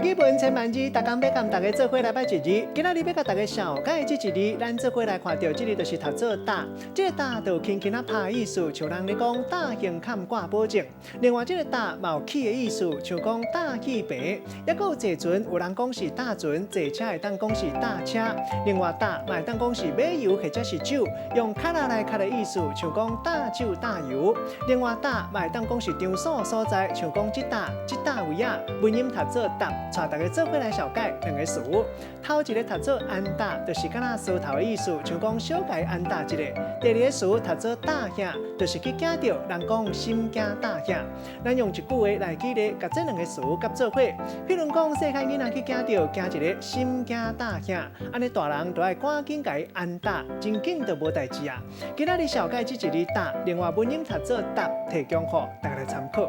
語文千萬字，逐工欲共大家做伙來掰一字。今仔日欲共大家紹介這一字，咱做伙來看著這字就是讀做搭。這个搭就輕輕仔拍意思，像人咧講搭胸坎掛保證。另外，這个搭嘛有起的意思，像講搭戲棚，抑閣有坐船，有人講是搭船，坐車會當講是搭車。另外，搭嘛會當講是買油或者是酒，用跤力來跤的意思，像講搭酒搭油。另外，搭嘛會當講是場所所在，像講這搭這搭位仔，文音讀做搭。帶大家做伙來紹介兩個詞，頭一个讀做安搭，就是敢若梳頭的意思，像講小共伊按搭一下。第二个詞讀做搭遐，就是去驚著，人講心驚膽遐。咱用一句話來舉例，共這兩个詞夾做伙。譬如講，細漢囡仔去驚著，驚一个心驚膽遐，按呢大人就愛趕緊共伊按搭，真緊就無代誌啊。今仔日紹介這一字搭，另外文音讀做答，提供予大家來參考。